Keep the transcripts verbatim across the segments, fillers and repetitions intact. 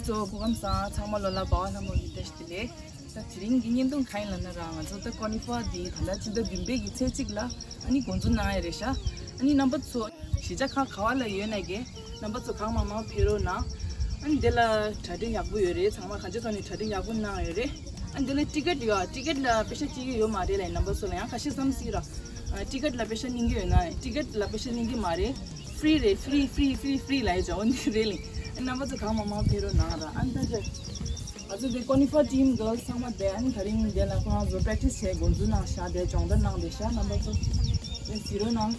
ཚོ་སྐུ་ཁམས་བཟང་། ཚང་མ་ལོ་ལ་བ་བ་ལྷ་མོ་ཡི་བཀྲ་ཤིས་བདེ་ལེགས། ད་དེ་རིང་གི་བརྙན་ཐུང་གང་ཡིན་ལབ་ན་ར། ང་ཚོ་ད་ཀོ་ནི་ཧྥ་འདི་ད་ལྟ་ཕྱི་ཟླ་བདུན་པའི་གི་ཚེས་གཅིག་ལ་ཨ་ནི་འགོ་འཛུགས་གནང་ཡ་རེད་ཤག་ཨ་ནི་རྣམ་པ་ཚོ་གཞིས་ཆགས་ཁག་ག་བ་ལ་ཡོད་ན་གི་རྣམ་པ་ཚོ་གང་མང་མང་ཕེབས་རོགས་གནང་། ཨ་ནི་འདི་ལ་གྲ་སྒྲིག་ཡག་པོ་ཡོད་རེད། ཚང་མ་གང་ཅི་ཐོག་ནས་གྲ་སྒྲིག་ཡག་པོ་གནང་ཡོད་རེད། ཨ་ནི་འདི་ལ་ཊི་ཀེ་ཊི་ཡོད། ཊི་ཀེ་ཊི་ལ་པེ་ཤ་སྐྱེ་གི་ཡོད་མ་རེད་ལ། རྣམ་པ་ཚོ་ལ་ཡང་ཁ་ཤས་བསམ་སྲིད་ར། ཨ་ཊི་ཀེ་ཊི་ལ་པེ་ཤ་གླེང་གི་ཡོད་ན། ཊི་ཀེ་ཊི་ལ་པེ་ཤ་གླེང་གི་མ་རེད། ཧྥི་རི་རེད། ཧྥི་རི་ཧྥི་རི་ཧྥི་རི་ཧྥི་རི་ལབ་ཡ་ཅག་འོ་འདི་རེད་ལེ། རྣམ་པ་ཚོ་གང་མང་མང་ཕེབས་རོགས་གནང་ར། ཨ་ནི་ད་ང་ཚོ་དེ་ཀོ་ནི་ཧྥ་ཊིམ་གྷརལ་ཚང་མ་དེ་ཨ་ནི་དེ་རིང་དེ་ལ་ཁོ་རང་ཚོ་པེ་རེག་ཊི་སི་བྱས་འགོ་འཛུགས་གནང་ཤག་དེ་སྦྱོང་བརྡར་གནང་བསྡད་ཤག་རྣམ་པ་ཚོ་དེ་གཟིགས་རོགས་གནང་།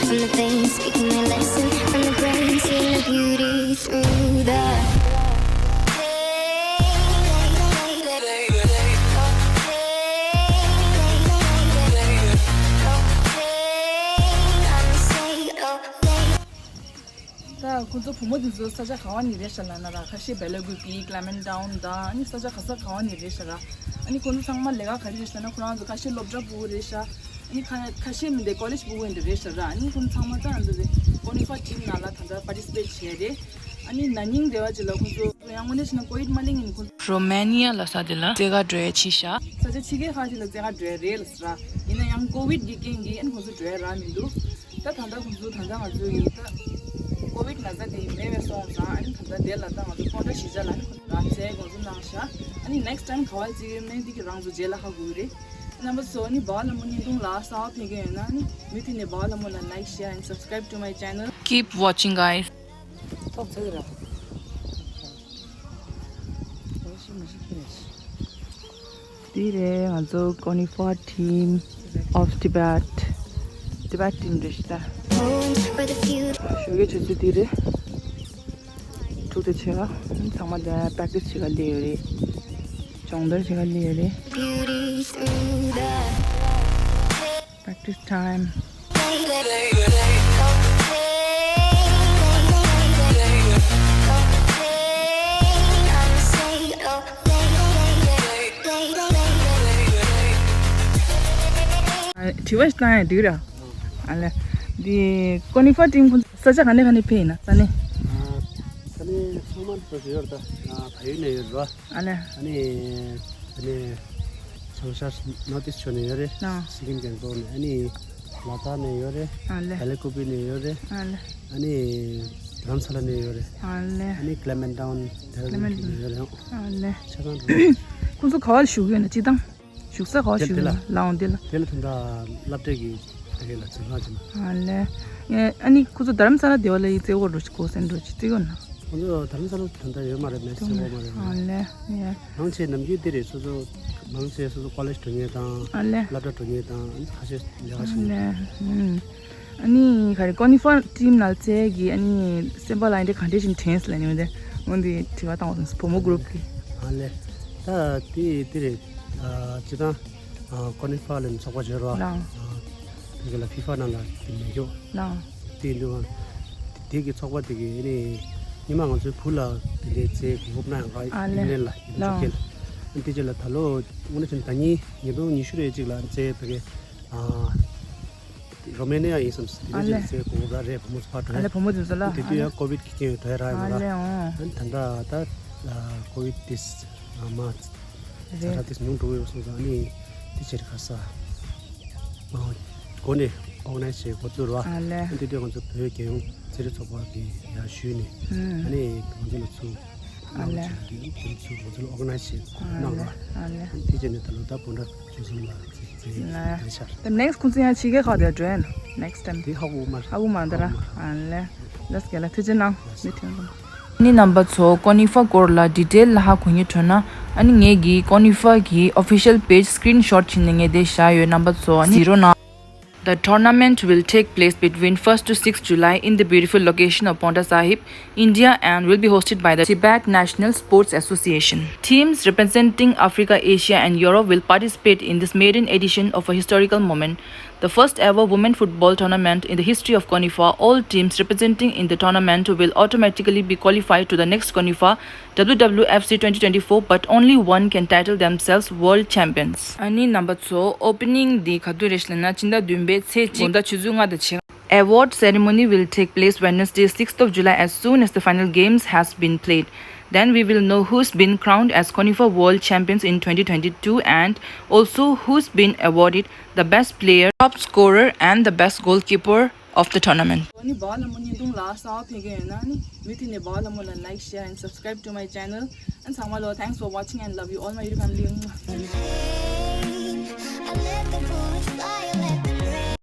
From the veins, speaking my lesson. From the brain, seeing the beauty through the ད་ཁོང་ཚོ་བུ་མོ་དེ་ཚོ་ས་ཆ་ག་བ་ནས་རེད་ཤག་ལབ་ན་ར། ཁ་ཤས་བེ་ལ་ཀུ་པི། ཀླེ་མེན་ཊའུན་དང་ཨ་ནི་ས་ཆ་ག་ས་ག་བ་ནས་རེད་ཤག་ར། ཨ་ནི་ཁོང་ཚོ་ཚང་མ་ལས་ཀ་ག་རེ་རེད་ཟེར་ན། ཁོ་རང་ཚོ་ཁ་ཤས་སློབ་གྲྭ་ཕྲུ་གུ་རེད་ཤག་ཨ་ནི་ཁ་ཁ་ཤས་མི་འདི་ཀོ་ལེཇ་ཕྲུ་གུ་འདི་རེད་ཤག་ར། ཨ་ནི་ཁོང་ཚང་མ་ད་འདི་རེད། ཀོ་ནི་ཧྥ་ཊིམ་ནང་ལ་ད་ལྟ་པར་ཊི་སི་པེཊ་བྱས་རེད། ཨ་ནི་ན་ནིང་དེ་བ་ཅིག་ལ་ཁོང་ཚོ་ཡང་དངོས་གནས་བྱས་ན་ཀོ་ཝིཌ་མ་གླེང་ཡིན་ཁོང་ཚོ་རོ་མེ་ནི་ཡ་ལ་ས་དེ་ལ་རྩེད་གར་འགྲོ་ཡ་ཕྱིན་ཤག་ས་ཆ་ཕྱི་རྒྱལ་ཁག་ཅིག་ལ་རྩེད་གར་འགྲོ་ཡ་རེད་ལ་ཟེར་ར། ཡིན་ན་ཡང་ཀོ་ཝིཌ་གི་རྐྱེན་གྱིས་ཨ་ནི་ཁོང་ཚོ་འགྲོ་ཡ་རག་མི་འདུག་ད་ད་ལྟ་ཁོང་ཚོ་ད་ལྟ་ང་ཚོ་ཡི་ད་ཀོ་ཝིཌ་ན་ཚ་དེ་མེད་པའི་སོང་ཙང་། ཨ་ནི་ད་ལྟ་དེ་ལ་ད་ང་ཚོ་ཀོང་ཊ་གཞིས་ཆགས་ལ་ཨ་ནི་ཁོང་ཚོ་རང་རྩེད་འགོ་འཛུགས་གནང་ཤག་ཨ་ནི་ནེགསི་ཊའིམ་ག་བ་རྩེད་ཡོད་མེད་འདི་གི་རང་ཚོ་རྗེས་ལ་ཧ་གོ་གི་རེད། རྣམ་པ་ཚོ་ཨ་ནི་བ་བ་ལྷ་མོ་བརྙན་ཐུང་ལ་གསར་པ་ཕེབས་མཁན་ཡོད་ན་ཨ་ནི་མུ་མཐུད་ནས་བ་བ་ལྷ་མོ་ལ་like, share and subscribe to my channel. Keep watching, guys. ཐོག་ཚད་ར། འདི་རེད་ང་ཚོ་ཀོ་ནི་ཧྥ་ཊིམ་ཨོཕ་ཊི་བེཊ། ཊི་བེཊ་ཊིམ་རེད་ཤག་ད་ཞོགས་ཀའི་ཆུ་ཚོད་འདི་རེད། དྲུག་དང་ཕྱེད་ཀ་ཚང་མ་ད་པེག་ཊི་སི་བྱེད་ག་སླེབས་ཡོད་རེད། སྦྱོང་བརྡར་བྱེད་ག་སླེབས་ཡོད་རེད། Practice time. དྲི་བ་ཞིག་བཏང་ཡ་འགྲིག་ར། ཨ་ལས། འདི་ཀོ་ནི་ཧྥ་ཊིམ་ཁོང་ས་ཆ་ག་ནས་ག་ནས་ཕེབས་ཡིན་ན། ས་གནས། ས་གནས་ཚང་མ་འགྲོ་བཞིན་ཡོད་རེད་ད། ཕ་ཡུལ་ནས་ཡོད་རེད་བ། ཨ་ལས། ཨ་ནི། ཨ་ནི། བྱང་ཤར་ནོར་ཨིསཊ་ཕྱོགས་ནས་ཡོད་རེད། ཨ། སི་ཀིམ་གྷན་ཊོག་ནས། ཨ་ནི། ལ་དྭགས་ནས་ཡོད་རེད། ཨ་ལས། བེ་ལ་ཀུ་པི་ནས་ཡོད་རེད། ཨ་ལས། ཨ་ནི། རྡ་རམ་ས་ལ་ནས་ཡོད་རེད། ཨ་ལས། ཨ་ནི་ཀླེ་མེན་ཊའུན་ཌེ་ར་ཌུན་ནས་ཡོད་རེད། ཨ་ལས། ཆ་ཚང་འགྲོ། ཁོང་ཚོ་ག་བར་བཞུགས་ཡོད་ན་སྤྱིར་བཏང་། བཞུགས་ས་ག་བ་དེ་བཞུགས་དེ་ཡོད་ལ། ན་ལའང་དེ་ལ། དེ་ལ་ད་ལྟ་སློབ་གྲྭའི་གི་དེ་ག་ལ་འཛིན་ཁང་ཅིག་ན། ཨ་ལས། ཨ་ནི་ཁོ་ཚོ་རྡ་རམ་ས་ལ་སྡེ་བ་ལ་ཡི་རྩེ་བོ་འགྲོ་ཅིག་གོ་སེན་འགྲོ་ཅིག་རྩེ་བོ་ན། ཁོ་ཚོ་རྡ་རམ་ས་ལ་ད་ལྟ་ཡོད་མ་རེད། མེ་སི་ཡོད་མ་རེད། ཨ་ལས། ཡ། མང་ཆེ་ནམ་རྒྱུན་དེ་རེད། སོ་སོ་མང་ཆེ་སོ་སོ་ཀོ་ལེཇ་འགྲོ་མཁན་དང་། ཨ་ལས། སློབ་གྲྭ་འགྲོ་མཁན་དང་ཁ་ཤས་ལས་ཀ་བྱེད་མཁན། ཨ་ལས། ཨ་ནི་ག་རེ་ཀོ་ནི་ཧྥ་ཊིམ་ནང་ལ་རྩེ་གི་ཨ་ནི་སེམས་པ་ལ་ཨ་འདྲ་ག་འདྲ་ཞིག་དྲན་སོང་ལབ་ནི་འོན་ཏེ་འོན་ཏེ་དྲི་བ་བཏང་བ་སོང་བུ་མོ་གུ་རུབ་ཀྱི། ཨ་ལས། ད་དེ་དེ་རེད། ཨ་སྤྱིར་བཏང་ཨ་ཀོ་ནི་ཧྥ་ལབ་ནི་ཚོགས་པ་ཡོད་རེད་བ། ལགས། ཨ་དེ་ག་ལ་ཕི་ཧྥ་ནང་ལ་དེ་མེད་ཀྱོག་ལགས། དེ་འདུག་ཨ། དེ་གི་ཚོགས་པ་དེ་གི་ཨ་ནི་སྔོན་མ་ང་ཚོའི་བུ་ལ་དེ་འདྲའི་རྩེ་གོ་སྐབས་གནང་ཡང་ག་ཨ་ལས། ཡིན་ལ་ཡིན་ལགས། ཆོག་གི་ལ། དེ་རྗེས་ལ་ད་ལོ་དངོས་གནས་བྱས་ན་ཟླ་ཉིན་ཉིས་སྟོང་ཉི་ཤུ་རེ་གཅིག་ལ་རྩེ་ཕ་གི་ཨ། རོ་མེ་ནི་ཡ་ཡིན་བསམ་སྲིད། དེ་ཨ་ནས་ལས། ཅིག་རྩེ་གོ་བ་ར་རེད། བུ་མོ་ཚོ་ཕར་འགྲོ་ཨ་ཡ། ལས་བུ་མོ་དེ་ཚོ་ལ། དེ་ཨ་དུས་ཡ་ལས། ཀོ་ཝིད་ཀྱི་རྐྱེན་ཡོད་འགྲོ་ཡ་རག་ཡོད་ཨ་ར། ལས་འོང་། ཨ་ནི་ད་ལྟ་ད་ཀོ་ཝིད་དེ་མ་ཛ་རེད། དྲག་དེ་ཉུང་འགྲོ་ཡོད་སོང་ཙང་ཨ་ནི་དེ་ཕྱིར་ཁ་ས་མ་འོང་། འགོ་ནས་ཨོར་ག་ནའི་ཛི་བྱེད་འགོ་བཙུགས་ར། ཨ་ལས། ཨ་ནི་དེ་དུས་ང་ཚོ་བོད་རྒྱལ་ཡོངས་རྩེད་རིགས་ཚོགས་པ་གི་ཡ་ཞུས་ནས། ཨ་ཨུམ། ནི་ང་ཚོ་ལ་ཚུར། ཨ་ལས། ཁོང་ཚོས་ང་ཚོ་ལ་ཨོར་ག་ནའི་ཛི་བྱེད་གནང་བ། ཨ་ལས། དེ་བྱས་ནས་ད་ལོ་ཟླ་བོད་ཟླ་བཅུ་གསུམ་ལ་རྩེད་རྩེད་ཨ་རེད་ཤག་དེ་ནེགསི་ཊི་ཁོང་ཚོ་ཡང་ཕྱི་རྒྱལ་ཁག་དེར་འགྲོ་ཡ་ན་ནེགསི་ཊི་ཊའིམ་དེ་ཧ་གོ་མ་རེད། ཧ་གོ་མ་འདུག་ར། ཨ་ལས། ལགས་སོ་རྒན་ལགས་ཐུགས་རྗེ་གནང་། མི་ཐོན་ལ། ཨ་ནི་རྣམ་པ་ཚོ་ཀོ་ནི་ཧྥ་སྐོར་ལ་ཌི་ཊེལ་ལ་ཧ་གོ་སྙིང་བྲོ་ན། ཨ་ནི་ངེད་ཀྱི་ཀོ་ནི་ཧྥ་གི་ཨོ་ཕི་ཤལ་པེཇ་སི་ཀི་རིན་ཤོཊ་བྱས་ནས་ངས་དེ་བཞག་ཡོད། རྣམ་པ་ཚོ་ཨ་ནི་གཟིགས་རོགས་གནང་། The tournament will take place between first to sixth July in the beautiful location of Paonta Sahib, India, and will be hosted by the Tibet National Sports Association. Teams representing Africa, Asia, and Europe will participate in this maiden edition of a historical moment, the first ever women football tournament in the history of Konifa. All teams representing in the tournament will automatically be qualified to the next Konifa W W F C twenty twenty-four, but only one can title themselves world champions. ཨ་ནི་རྣམ་པ་ཚོ་ཨོ་པེ་ནིང་འདི་ག་དུས་རེད་ལབ་ན་སྤྱི་ཟླ་བདུན་པའི་ཚེས་གཅིག་དགོང་དག་ཆུ་ཚོད་ལྔ་དང་ཕྱེད་ཀ། Award ceremony will take place Wednesday, sixth of July, as soon as the final games has been played. Then we will know who's been crowned as Konifa World Champions in twenty twenty-two and also who's been awarded the best player, top scorer and the best goalkeeper of the tournament. ཨ་ནི་བ་ལ་མོ་བརྙན་ཐུང་ལ་གསར་པ་ཕེབས་མཁན་ཡོད་ན་ཨ་ནི་མུ་མཐུད་ནས་བ་ལ་མོ་ལ་like, share and subscribe to my channel. And ཚང་མ་ལོ, thanks for watching and love you all my YouTube family. I let the bullets fly.